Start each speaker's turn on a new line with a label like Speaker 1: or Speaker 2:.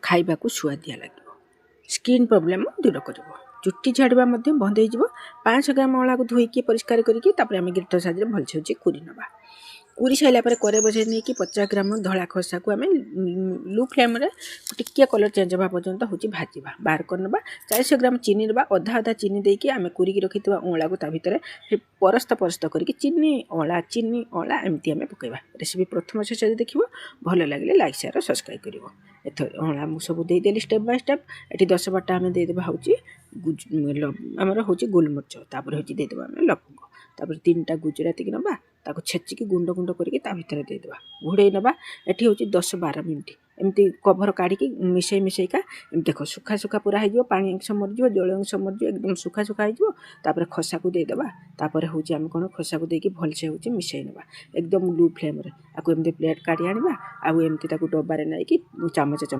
Speaker 1: ଖାଇବାକୁ ସୁଆଦିଆ ଲାଗିବ, ସ୍କିନ୍ ପ୍ରୋବ୍ଲେମ୍ ଦୂର କରିବ, ଚୁଟି ଝଡ଼ିବା ମଧ୍ୟ ବନ୍ଦ ହେଇଯିବ। 500 ଗ୍ରାମ ଅଁଳାକୁ ଧୋଇକି ପରିଷ୍କାର କରିକି ତାପରେ ଆମେ ଗ୍ରେଟର ସାହାଯ୍ୟରେ ଭଲସେ ହେଉଛି କୁରି ନେବା। କୁରି ସାରିଲା ପରେ କରେଇ ବସେଇ ନେଇକି 50 ଗ୍ରାମ ଧଳା ଖସାକୁ ଆମେ ଲୋ ଫ୍ଲେମ୍ରେ ଟିକିଏ କଲର୍ ଚେଞ୍ଜ ହେବା ପର୍ଯ୍ୟନ୍ତ ହେଉଛି ଭାଜିବା, ବାହାର କରିନେବା। 400 ଗ୍ରାମ ଚିନି ନେବା। ଅଧା ଅଧା ଚିନି ଦେଇକି ଆମେ କୁରିକି ରଖିଥିବା ଅଁଳାକୁ ତା ଭିତରେ ପରସ୍ତ ପରସ୍ତ କରିକି ଚିନି ଅଁଳା, ଚିନି ଅଁଳା ଏମିତି ଆମେ ପକାଇବା। ରେସିପି ପ୍ରଥମ ଶେଷ ଦେଖିବ, ଭଲ ଲାଗିଲେ ଲାଇକ୍, ସେୟାର, ସବସ୍କ୍ରାଇବ୍ କରିବ। ଏଥର ଅଁଳା ମୁଁ ସବୁ ଦେଇଦେଲି ଷ୍ଟେପ୍ ବାଇ ଷ୍ଟେପ୍। ଏଠି 10 12ଟା ଆମେ ଦେଇଦେବା ହେଉଛି ଆମର ହେଉଛି ଗୋଲମରିଚ, ତାପରେ ହେଉଛି ଦେଇଦେବା ଆମେ ଲବଙ୍ଗ, ତାପରେ ତିନିଟା ଗୁଜୁରାତିକି ନେବା, ତାକୁ ଛେଚିକି ଗୁଣ୍ଡ ଗୁଣ୍ଡ କରିକି ତା ଭିତରେ ଦେଇଦେବା। ଘୋଡ଼େଇ ନେବା। ଏଠି ହେଉଛି 10-12 ମିନିଟ୍ ଏମିତି କଭର କାଢ଼ିକି ମିଶେଇ ମିଶେଇକା ଏମିତି ଦେଖ, ଶୁଖା ଶୁଖା ପୁରା ହେଇଯିବ। ପାଣି ଅଂଶ ମରିଯିବ, ଜଳ ଅଂଶ ମରିଯିବ, ଏକଦମ ଶୁଖା ଶୁଖା ହେଇଯିବ। ତାପରେ ଖସାକୁ ଦେଇଦେବା। ତାପରେ ହେଉଛି ଆମେ କ'ଣ ଖସାକୁ ଦେଇକି ଭଲସେ ହେଉଛି ମିଶେଇ ନେବା ଏକଦମ ଲୋ ଫ୍ଲେମ୍ରେ। ଆକୁ ଏମିତି ପ୍ଲେଟ୍ କାଢ଼ି ଆଣିବା ଆଉ ଏମିତି ତାକୁ ଡବାରେ ନେଇକି ଚାମଚ